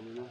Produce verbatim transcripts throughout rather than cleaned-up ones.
Mynta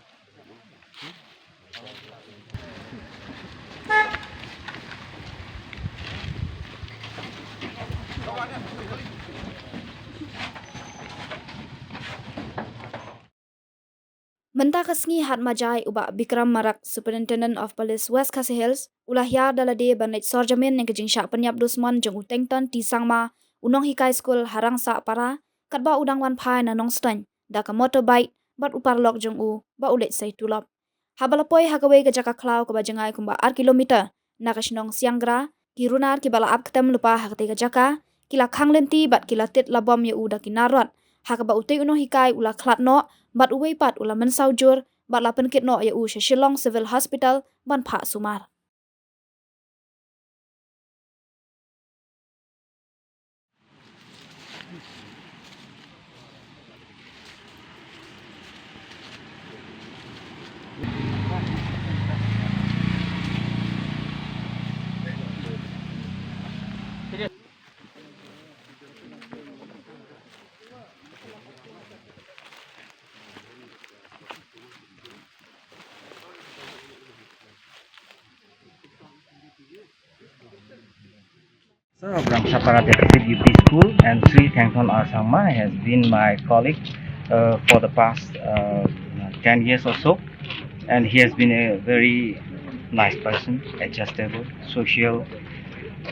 ka sngi Hadmarjan, u Bah Bikram Marak, Superintendent of Police West Khasi Hills, u la hiar da lade ban leit sor jamin ïa ka jingshah pynïap dusmon jong u Tengton T Sangma, u nonghikai skul ha Rangsah Para, katba u dang wan phai na Nongstoiñ da ka motorbike bad u paralok jong u ba u leit sei tulop. Haba la poi ha kawei ka jaka khlaw kaba jngai kumba ar kilometer na ka shnong Sianggra, ki runar kiba la ap ktem lypa ha katei ka jaka ki la khang lynti bad ki la tit la bom ïa u da ki nar rot, ha kaba utei u nonghikai u la khlad noh bad uwei pat u la mynsaw jur bad la pynkit noh ïa u sha Shillong Civil Hospital ban phah sumar. So, from Sapara Deficit U P School, and Sri Thangthon R Sangma has been my colleague uh, for the past uh, ten years or so, and he has been a very nice person, adjustable, social,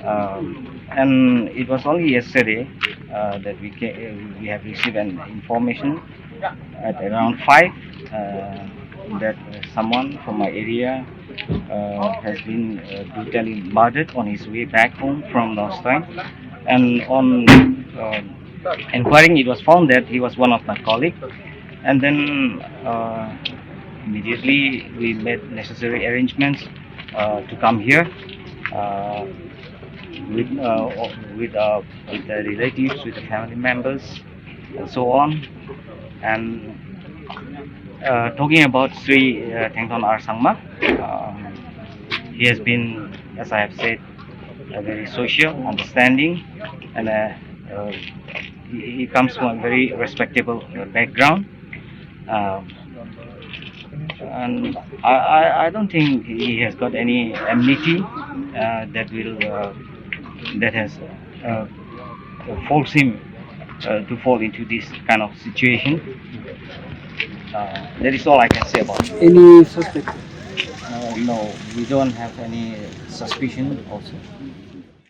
um, and it was only yesterday uh, that we ca- we have received an information at around five uh, that uh, someone from my area uh, has been uh, brutally murdered on his way back home from Nongstoiñ. And on uh, inquiring, it was found that he was one of my colleagues. And then uh, immediately we made necessary arrangements uh, to come here uh, with, uh, with, uh, with the relatives, with the family members, and so on. And uh, talking about Sri uh, Thangthon R Sangma, um, he has been, as I have said, a very social, understanding, and uh, uh, he, he comes from a very respectable uh, background. Um, and I, I, I don't think he has got any enmity uh, that will uh, that has uh, forced him uh, to fall into this kind of situation. Uh, that is all I can say about it. Any suspect? Uh, no, we don't have any suspicion also.